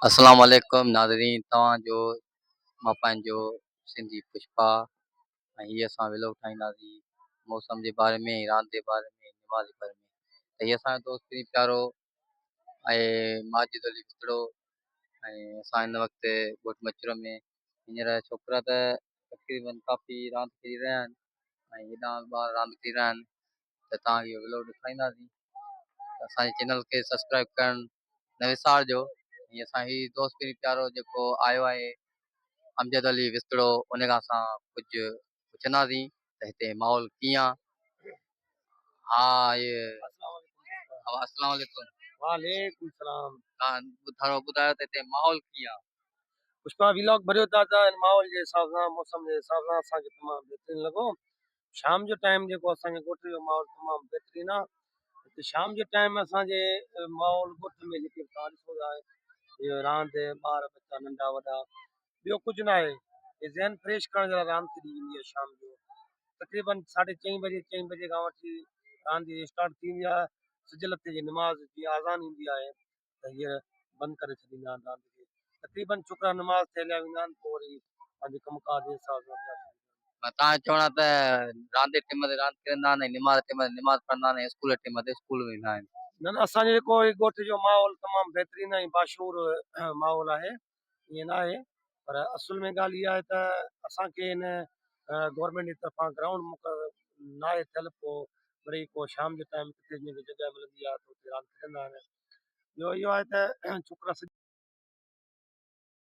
اسلام عليڪم ناظرين توهان جو مان پنهنجو سنڌي پشپا ۽ هي اسان ولوگ ٺاهينداسين موسم جي باري ۾ راند جي باري ۾ نماز جي باري ۾ ته هي اسان جو دوست پرين پيارو ۽ ماجد علي وسطڙو ۽ اسان هن وقت ڳوٺ مچرو ۾ هينئر ڇوڪرا ته تقريبن ڪافي راند کيڏي رهيا آهن ۽ هيڏانهن به ٻار راند کيڏي رهيا آهن ته توهان کي اهو ولوگ ڏيکارينداسين ته اسان جي چينل کي سبسڪرائب ڪرڻ نه وسارجو ۽ اسان هي دوست پرين پيارو جيڪو آيو آهي امجد علي وسطڙو ان کان اسان ڪجهه پڇنداسين ته هتي ماحول ڪيئن آ ها هي السلام عليڪم. وعليڪم السلام. تان ٿورو ٻڌايو ته هتي ماحول ڪيئن آ. پشپا ويلاگ ڀريو ٿا ته ان ماحول جي حساب سان موسم جي حساب سان اسان کي تمام بهترين لڳو شام جو ٽائيم جيڪو اسان جي ڳوٺ جو ماحول تمام بهترين آ هتي شام جو ٽائيم اسان جي ماحول ڳوٺ ۾ جيڪي به توهان ڏسو ٿا اهو راند ٻار ٻچا ننڍا وڏا ٻيو ڪجهه ناهي هي ذهن فريش ڪرڻ جي لاء راند کيڏي ويندي آهي شام جو تقريبن ساڍي چئين بجي چئين بجي کان وٺي راند اسٽارٽ ٿي ويندي آهي سج لٿي جي نماز جي آذان ايندي آهي ته هينئر بند ڪري ڇڏيندا آهن راند کي تقريبن ڇوڪرا نماز تي هليا ويندا آهن پوء وري پنهنجي ڪم ڪار جي حساب سان ٻيا شروع ڪندا آهن. توهان جو چوڻ آهي ته راند جي ٽيم تي راند کيڏندا آهن ۽ نماز جي ٽيم تي نماز پڙهندا آهن ۽ اسڪول جي ٽيم تي اسڪول ويندا آهن. نه نه اسان جو جيڪو هي ڳوٺ جو ماحول تمام بهترين ۽ باشعور ماحول آهي ائين نه آهي پر اصل ۾ ڳالهه اها آهي ته اسان کي هن گورنمينٽ جي طرفان گرائونڊ مقرر ناهي ٿيل پوء وري ڪو شام جو ٽائيم ڪٿي جنهن کي جڳهه ملندي آهي ته اتي راند کيڏندا آهن ٻيو اهو آهي ته ڇوڪرا سڄي.